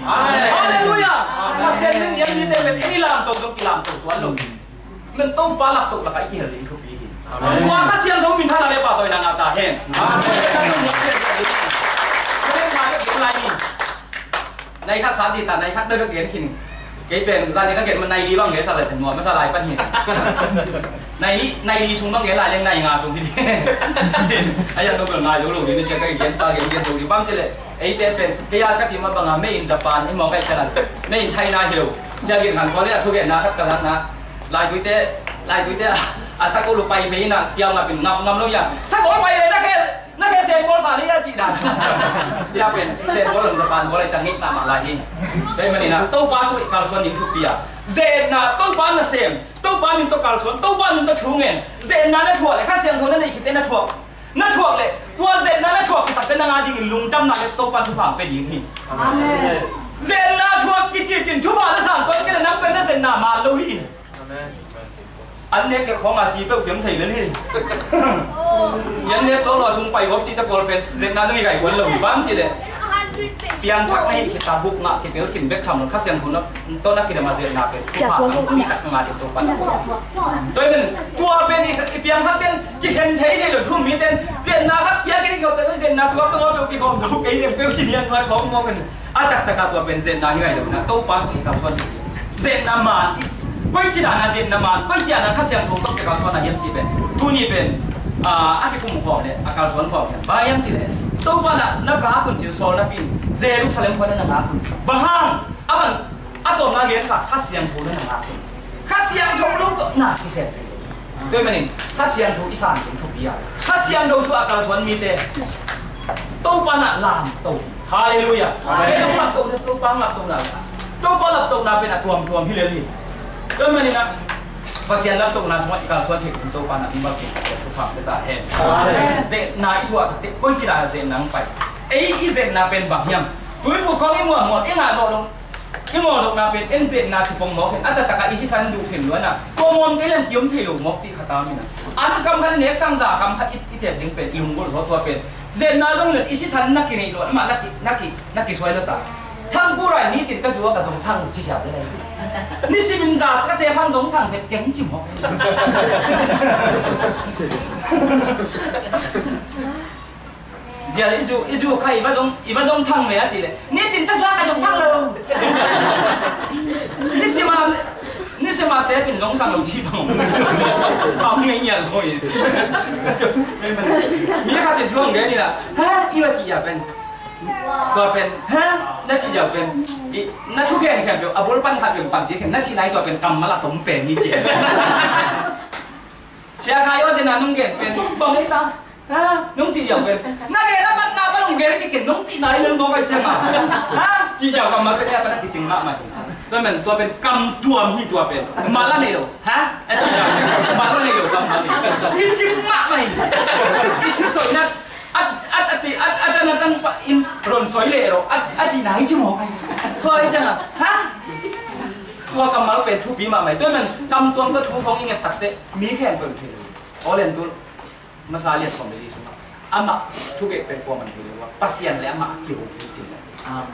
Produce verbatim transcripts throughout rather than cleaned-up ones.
Amen. Halleluiah. Pasian in ei mite pen ei lamto zong kilamto tuan lo. Men Topa laptoh lakah i kihel ding thupi hi. Amen. Tua Kha Siangtho minthanna le pahtawina ngah ta hen. Amen. Nai khat sat dih ta, nai khat bek gen khin. Kei pen zan ni ka gen ma nai li bang gen sa lai sen nuam masa lai pan hi. Nai li, nai li sung bang gen lai leng nai nga sung hi. Ai ang no bel ngai lo lo ni, cia ka gen sa gen gen lo ni bang ci le. Eite pen kei a ka ci ma banga mei in Japan i mawk ai ka lan. Mei in China hi lo. Cia gin khan ko le a thu gen na khat ka lan na. Lai tuite, lai tuite a sa ko lu pai mei na cia nga pin ngam ngam lo ya. Sa ko pai le na ke Na ke sen bol sa ni a ci dan. Ya pen sen bol lam pan bol ai cang ngit na ma lai hi. Pen mani na Topa su kal suan ning thupi a. Zetna Topa na sem. Topa min to kal suan. Topa min to thu ngen. Zetna na thuak le Kha Siangtho na nei khit te na thuak. Na thuak le tua zetna na thuak khit tak te na ngah ding in lungdamna le Topa thupha pe ding hi. Amen. Zetna thuak kici cin thupha na sang tuan ke na nang pen na zetna ma lo hi. Amen. An nek kek khawng a si peuh kiam thei lel hi. Yan nek tawh lua sung pai gawp cih te pawl pen zetna dong i gai kuan lo hi bang cih leh piangthak na hi khit ta buk ngah kitel kim bek tham lo Kha Siangtho na tawh na kidam a zetna pen. Cia suang lo mi tak ngah ding to pan. Tua i pen tua pen i piangthak ten kikhen thei thei lo thu mi ten zetna khat piang kik ding khawm pen zetna tua peuh ngah peuh kikhawm to kei lem peuh kinian nuai khawm mawk pen. A taktak a tua pen zetna hi ngai lo na Topa sung i kalsuan hi. Zetna man i koi ci dan a zetna man koi ci dan a Kha Siangtho tawh i kalsuan a hiam ci pen tuni pen a kikum khawm le a kalsuan khawm hiam ba hiam ci le Topa na na va kun ci sawl na pin Jerusalem khua na na ngak kun bang hang a man a tawm na gen kha Kha Siangtho na na ngak kun Kha Siangtho lo tawh na ci sen. Tua manin Kha Siangtho i san ding thupi a Kha Siangtho sua a kalsuan mite Topa na lam to. Halleluiah. Amen. Topa to na Topa lam to na Topa lam to na pen a tuamtuam hi lel hi. Tua manin a Pasian lam to na sua i kalsuan thei Topa na i mal kin Topa ta hen. Amen. Zetna i thuak te koi ci na zetna ang pai. Ei i zetna pen bang hiam. Tui bu kong i muam muam i ngah zo long. I ngawh lohna pen en zetna ci pong mawk hin a taktak a i sisan duh khin luan a tua mawm kei lem i om thei lo mawk cih khat a min a an kam khat i nek sang za kam khat i tek ding pen i lunggulh haw tua pen zetna zong len i sisan na kineih lo amah na ki na ki na kisuai lo ta thang kurai nitin ka zuak a zong sang ci siam le ni simin za ka te phang zong sang tek keng ci mawk. Zia i zu i zu kha i va zong i va zong chang ve a ci le. Nitin ka zuak ka zong chang lo. Ni sima ni sima te pin zong sang lo ci bang. Pam ngai ngial ko i. Mi kha cin thuang ge ni la. Ha i va ci ya pen. Tua pen ha na ci ya pen. I na thu khen khen pe a bul pan kha pen pan ti khen na ci nai tua pen kam ma la tom pen ni ci. Sia khai o te na nung gen pen bang ei ta. Ha? Nong cih ziau pen na gen a pat na pa nong gen a kikin nong cih nai lel mawk a i ciang a. Ha? Cih ziau kam mal pen a pat a kicing mahmah hi. Tua pen tua pen kam tuam hi tua pen mal a nei lo. Ha? A cih ziau mal a nei lo kam mal hi. Hi cing mahmah hi. I thu soi na a a a ti a a tan a tan pa in ron soi le lo a a cih nai ci mawk a. Tua i ciang a. Ha? Tua kam mal pen thupi mahmah hi. Tua pen kam tuam tua thu khong i nget takte mi khen pen khen. Aw len tul. Masa lian sawm le li sungah amah thugeh pen kuaman hi lo a Pasian le amah a kiho hi cin.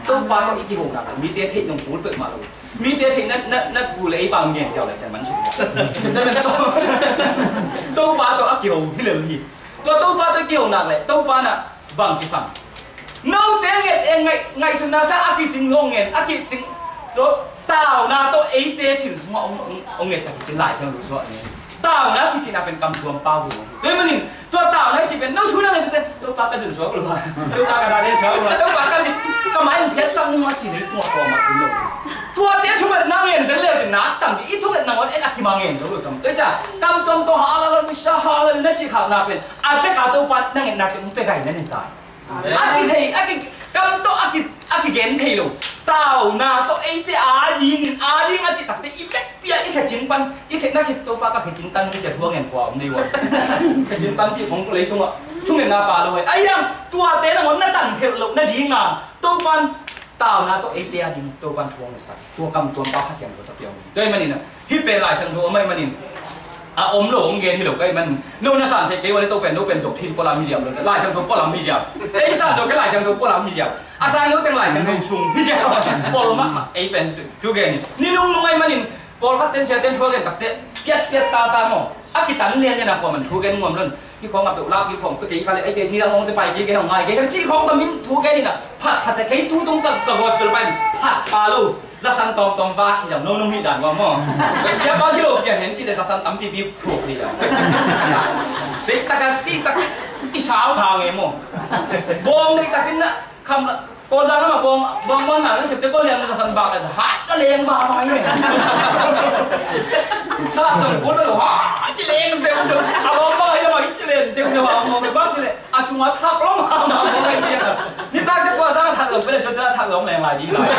Topa tawh i kihona pen mite theih nong kul peuhmah lo. Mite theih na na na gu le ei bang ngen ziau le cian man sung. Topa tawh a kiho hi lo hi. Tua Topa tawh i kiho nak le Topa na bang kisam. Note nget e ngaih ngaihsutna sa a kicing hong ngen a kicing. Tua tauna tawh eite sin sungah hong hong ngetsak kicin lai siang lu suah ngen. Tauna kicihna pen kam tuam pau hi. Tua manin tua tauna i cih pen no thu na ngai pen Topa ka zun suak lua. Topa ka dade suak lua. Topa ka mit ka mai phiat tak nung a ci nei tua tua ma kun lo. Tuate thungetna ngen zel le na tam i thungetna ngon en a kima ngen zo lo tam. Tua i ca kam tuam tawh halal misha halal na cih khakna pen a tek a Topa na ngetna pen pe gai na ni tai. A kithei a ki kam tawh a ki a kigen thei lo. Tauna tawh eite a dingin a ding a cih takte i vekpi a i khecing pan i khe na khe Topa ka khecing tan mi cia thuang en kua om nei ua. Khecing tan cih hong leitungah thungetna pa lo hoi a iang tuate nangawn na tan khelh loh nadinga Topan tauna tawh eite a ding Topan thuang na sak tua kam tuam pa Kha Siangtho tawh piang. Tua i manin a hih pen Lai Siangtho a mai manin A om lo hong gen hi lo ka hih man. No na san thei kei ua leh to pen, no pen doctrine pualam hi ziau lo. Lai Siangtho pualam hi ziau. Ei san zo kei Lai Siangtho pualam hi ziau. A sang lo teng Lai Siangtho sung hi ziau. Pawl mahmah ei pen thu gen hi. Ni nungnung ahih manin pawlkhat ten siate in thu a gen takte piat piat tata maw. A kitan lian lian a kuaman thu gen nuam lo in. Hih khawng a peuh lak hih khawng peuh kei kha leh ei kei ni a ngawng te pai kei kei hong ngai kei kei cih khawng ka min thu gen in a phat phat te kei tu tung ka gospel pai phat pa lo. Zasan tawmtawm vak hi zam no nung hih dan maw. Siapa kilo pian hen cih leh zasan tampipi thuk hi zam. Sik taka pi tak i sau hang e maw. Bawng nei takin na kham la Kawlzang lamah bawng bawng bawng na na septe Kawllian na zasan bak a hat ka leng ba mai me. Sa tawm kun lo ha ci leng zeu zeu. A bawng bawng hi lamah ci leng zeu zeu a maw me bak ci leh. A sungah thak lo mahmah maw ka hi ciang a. Nitak te tua sang a thak lo pele tua thak lo leng lai ding lai.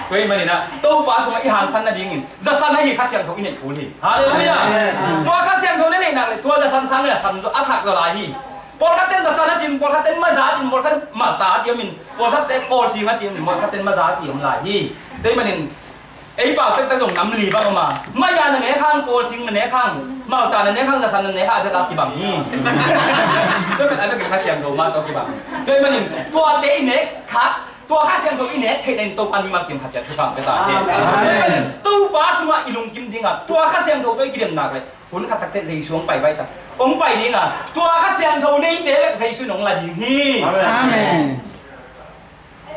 Tua ahih manin ah Topa sungah i hangsan nadingin zasan ahi Kha Siangtho i neih kul hi. Halleluiah. Amen. Tua Kha Siangtho na neih nak leh tua zasan sang le a san zaw a thak zaw lai hi. Pawlkhat ten zasan a cin, pawlkhat ten maza a cin, pawlkhat malta a ciamin, pawlkhat ten kawlsing a cin, pawlkhat ten maza a cin om lai hi. Tua ahih manin Ei pau tektek zong nam li bang om a, maya na nek hang, kawlsing na nek hang, malta na nek hang, zasan na nek hang, a tek a kibang hi. Tua pen a tek in Kha Siangtho mah tawh kibang. Tua ahih manin tuate i nek khat, tua Kha Siangtho i nek theih na in Topa mimal kim khat ciat thupha pia ta hi. Amen. Topa sungah i lungkim ding a, tua Kha Siangtho tawh i kidem nak leh hun khat takte Jesu hong pai vai ta. Hong pai ding a, tua Kha Siangtho neite bek Jesu in hong la ding hi. Amen.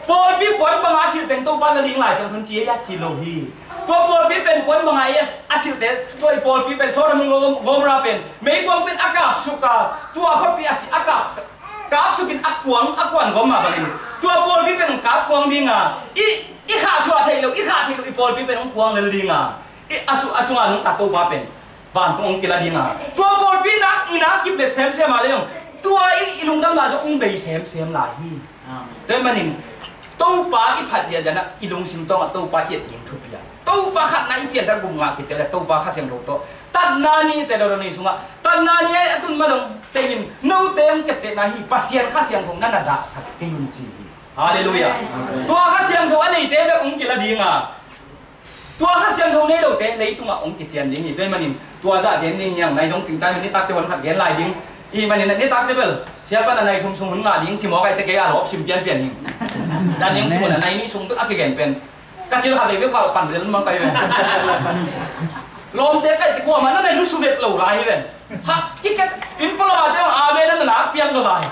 Pawlpi puan banga a silh teng Topa na ling Lai Siangtho ci a ci lo hi. Tua pawlpi pen puan banga a silhte, tua i pawlpi pen Sodom le Gomorrah pen meikuang pen a kapsuk a, tua khuapi a si a kap, kapsuk in a kuang, a kuan gom a bangin tua pawlpi pen kapkuang ding a, i, i khahsuah theih loh, i khah theih loh i pawlpi pen hong kuang lel ding a, i a su, a sunga nungta Topa pen vantung hong kila ding a, tua pawlpi nak i nak kip bek semsem a leh zong tua i, i lungdam lai zong hong bei semsem lai hi. Amen. Tua ahih manin Topa i phat ziahziah na i lungsim tawngah Topa i et ding thupi a, Topa khatna i pianthak gum ngah kite le Topa Kha Siangtho tawh tatna ni te dawdawni sungah tatna ni a tun ma dong tengin note hong ciaptehna hi. Pasian Kha Siangtho na na dahsak kei un ci hi. Halleluiah. Amen. Tua Kha Siangtho a neite bek hong kila ding a, tua Kha Siangtho nei lote leitungah hong kician ding hi. Tua ahih manin tua zah gen ni hiang, nai zong cingtai manin nitakte huan khat gen lai ding. I manin nitakte bel siapa na nai thum sung hun ngah ding ci mawk aite kei a lawp sim pianpian hi. Dan hiang sung hun a nai nih sung tuk a kigen pen ka cil khat vei vek val pan zel mang kai ven. Lawmte kai te kuamah na nai lusu vet lo lai hi ven. Ha, kiket in pawlamate hong amen na na piang zo lai.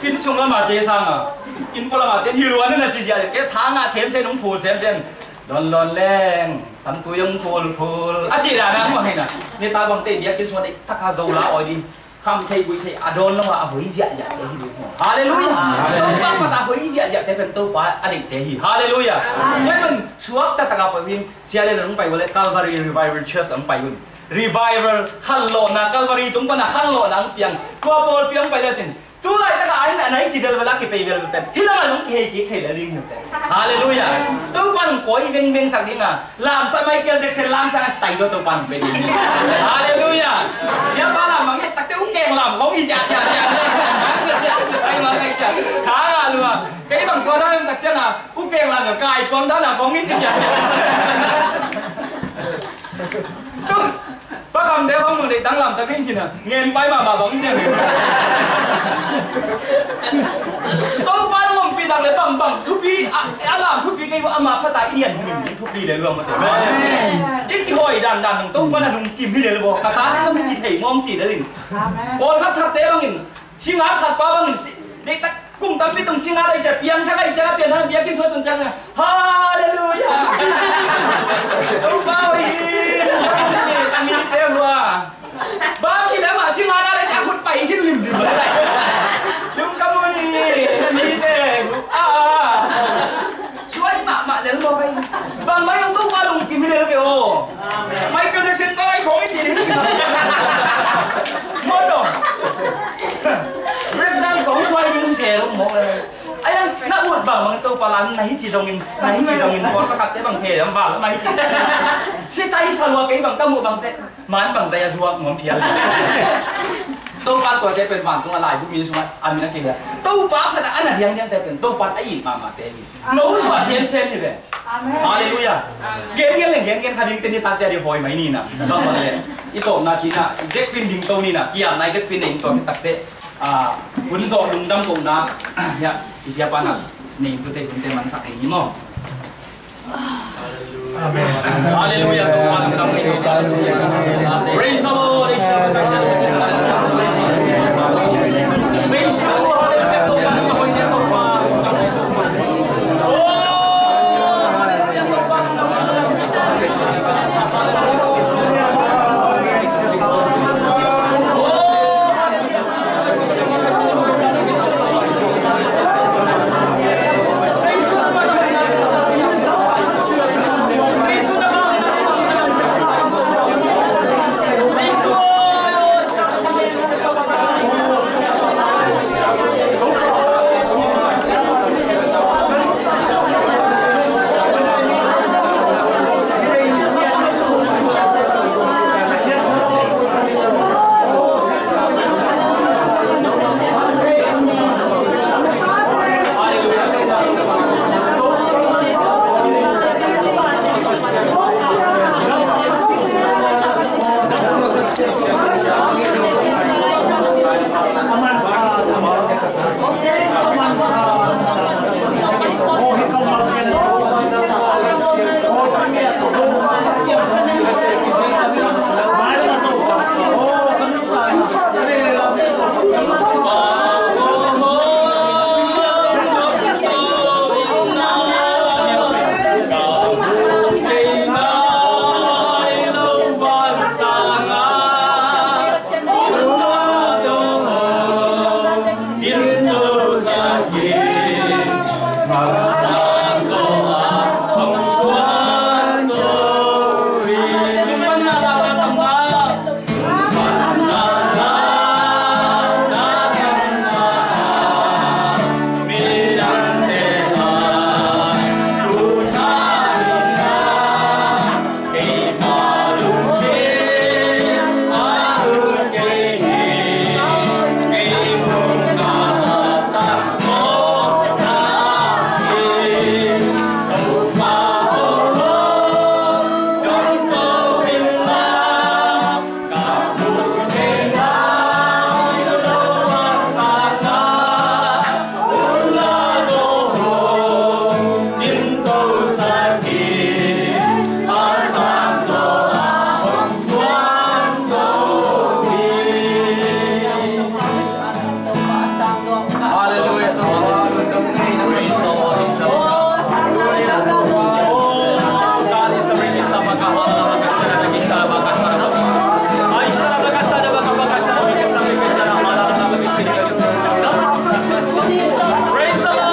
Inn sung lamate sanga in pawlamate hi luan na ci ziah ke thangah semsem hong phul semsem. Lon lon leng samtui hong phul phul a cih dan a hong hina. Nitak bangte biakinn sungah deih taka zo la awi ding. Kham thei guih thei a dawn lo a, a hoi ziahziah te hi ding. Halleluiah. Amen. Topa pat a hoi ziahziah te pen Topa a deihte hi. Halleluiah. Amen. Tua pen suak taktak a pai uh in sia le nong pai uh le Calvary Revival Church hong pai uh in. Revival khanlawhna, Calvary tung pana khanlawhna ang piang. Tua pawlpi ang pai lecin tu laitak a aina nai ci vel vel a kipei vel vel pen hih lamah zong kihei kik thei le ding hi pen. Halleluiah. Topa nung kawi vengveng sak ding a, lamsak Michael Jackson lamsak a style dua Topa nung pe ding hi. Halleluiah. Siapa lam bang et takte ukeng lam hong hi ziahziah. Thang a lua. Kei bang tua dan tak ciang a ukeng lam kai kuang dan a hong hi ci ziahziah. Tu, pa kamte hong mong deih danglam tak ding sin a, ngen pai mahmah bang ding. Topa in hong pi dak le bang bang thupi a, a lam thupi kei ama phata i dian hong in thupi le luang mate. Amen. I kihoi dan dan hong Topa na lungkim hi le le bo. Ka ta hong ci thei mong ci le ding. Amen. Pawl khat khat te bang in Singa khat pa bangin si, deihtak kum tampi tung singa dai cia piangthak a i cia piangthak biakinn sua tun ciang. Halleluiah. Topa hoih hi. A mite hua. Bang hi leh amah singa dai cia khut pai khin limlim. Lungkam uh ni. A mite hua. Suai mahmah lel maw kei. Bang mai ang Topa lungkim hi lel kei aw. Michael Jackson ta lai khong i ci ding. Maw taw. Breakdance khong suai ding se lo maw kei. Ai ang na ut bang bang Topa lam na hi ci zongin, na hi ci zongin, pawl ka khat te bang the lam bang na hi ci. Si ta hi sa lua kei bang ka mu bang te. Man bang zai a zuak nuam phial. Topa tuate pen vantung a laibu mi sungah a min a kei le. Topa phata a na diangdiang te pen Topa a it mahmah te hi. No suah semsem hi ve. Halleluiah. Gen gen leng gen gen kha ding, teni takte a ding hawi mai ni na. Bang bang le i tawpna kina i dekpin ding to ni na. Kiamna i dekpin na in tawh takte, ah, hun zawh lungdam kohna, ah, ya, i siapa na nei tute hunte mansak ni maw. Halleluiah. Topa lungdam ni. Praise the Lord. Praise the Lord.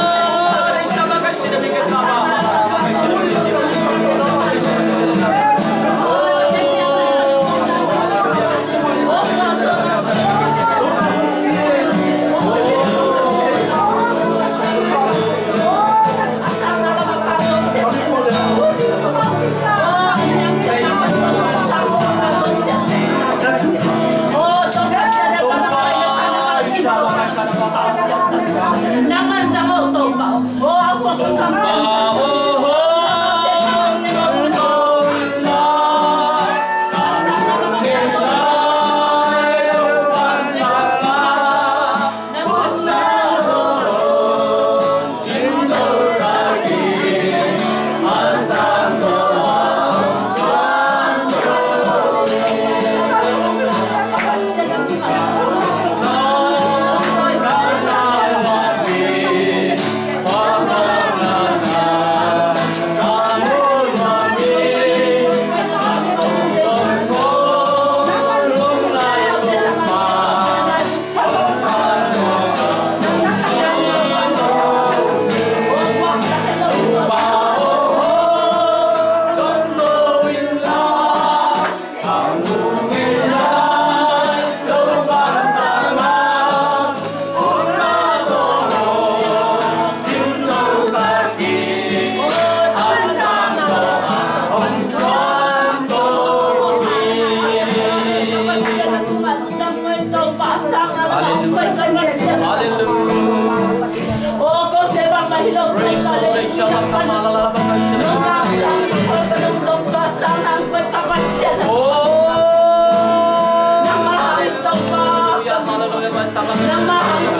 Hallelujah, hallelujah.